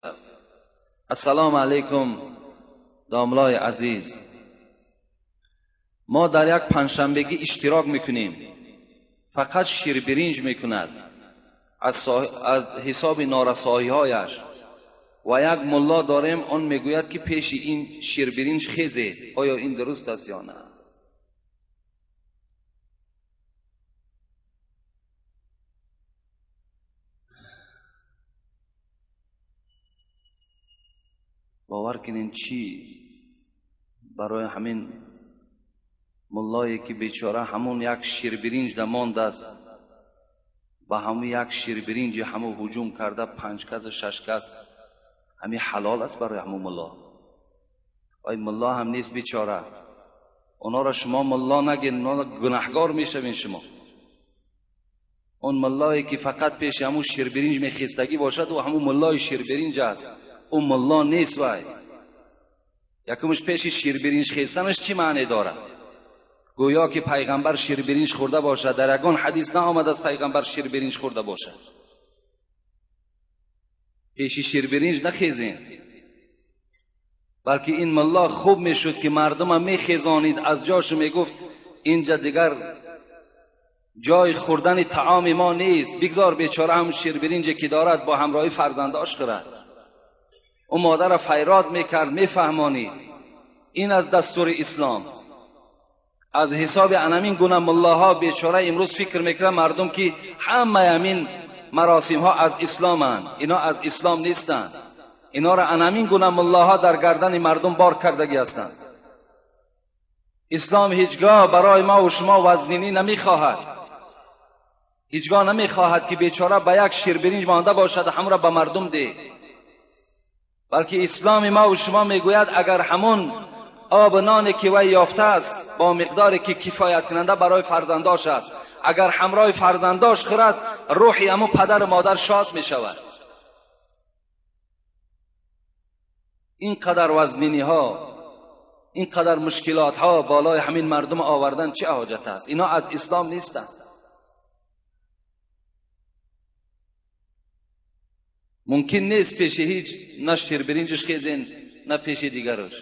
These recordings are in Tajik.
Аст. Ассалому алайкум, домлои азиз. Мо дар як панҷшанбегӣ иштирок мекунем. Фақат ширбиринҷ мекунад аз ҳисоби норасоиҳояш ва як мулло дорем, он мегӯяд ки пеши ин ширбиринҷ хезед. Оё ин дуруст аст ё на? Бовар кунед, чӣ барои ҳамин муллое ки бечора ҳамун як ширбиринҷ дамондааст, ба ҳамун як ширбиринҷи ҳамун ҳуҷум карда 5 кас, 6 кас, ҳамин ҳалол аст барои ҳамун мулло? Ой, мулло ҳам нест бечора. Онҳоро шумо мулло нагин, онҳо гунаҳгор мешавین шумо. Он муллое ки фақат пеши ҳамун ширбиринҷ мехестагӣ бошад, ӯ ҳамун муллои ширбиринҷ аст. Ӯ мулло нест. Вай якумш пеши ширбиринҷ хестанаш чӣ маъне дорад? Гӯё ки пайғамбар ширбиринҷ хӯрда бошад. Дар ягон ҳадис наомадааст пайғамбар ширбиринҷ хӯрда бошад. Пеши ширбиринҷ нахезен, балки ин мулло хуб мешуд ки мардума мехезонид аз ҷошу мегуфт инҷа дигар ҷои хӯрдани таоми мо нест, бигзор бечора ҳам ширбиринҷе ки дорад бо ҳамроҳи фарзандош хӯрад. Ӯ модарро файрод мекард, мефаҳмонид. Ин аз дастури ислом. Аз ҳисоби анамин гуна муллоҳо бечора имрӯз фикр мекунад мардум ки ҳамаи ҳамин маросимҳо аз исломанд. Ино аз ислом нестанд. Инора анамин гуна муллоҳо дар гардани мардум бор кардагӣ ҳастанд. Ислом ҳеҷгоҳ барои мо ва шумо вазнинӣ намехоҳад. Ҳеҷгоҳ намехоҳад ки бечора ба як ширбиринҷ монда бошад ҳамро ба мардум деҳ, балки исломи мо ва шумо мегӯяд агар ҳамон об ноне ки вай ёфтааст бо миқдоре ки кифоят кунанда барои фарзандош аст, агар ҳамроҳи фарзандош хӯрад, рӯҳи ҳамун падару модар шод мешавад. Ин қадар вазниниҳо, ин қадар мушкилотҳо болои ҳамин мардум овардан чӣ ҳоҷат аст? Ино аз ислом нестанд. Мумкин нест пеши ҳеҷ на ширбиринҷаш хезен, на пеши дигараш,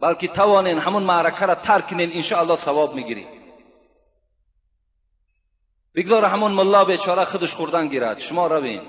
балки тавонен ҳамун маъракаро тарк кунен, иншоаллоҳ савоб мегиред. Бигзор ҳамун мулло бечора худаш хӯрдан гирад, шумо равен.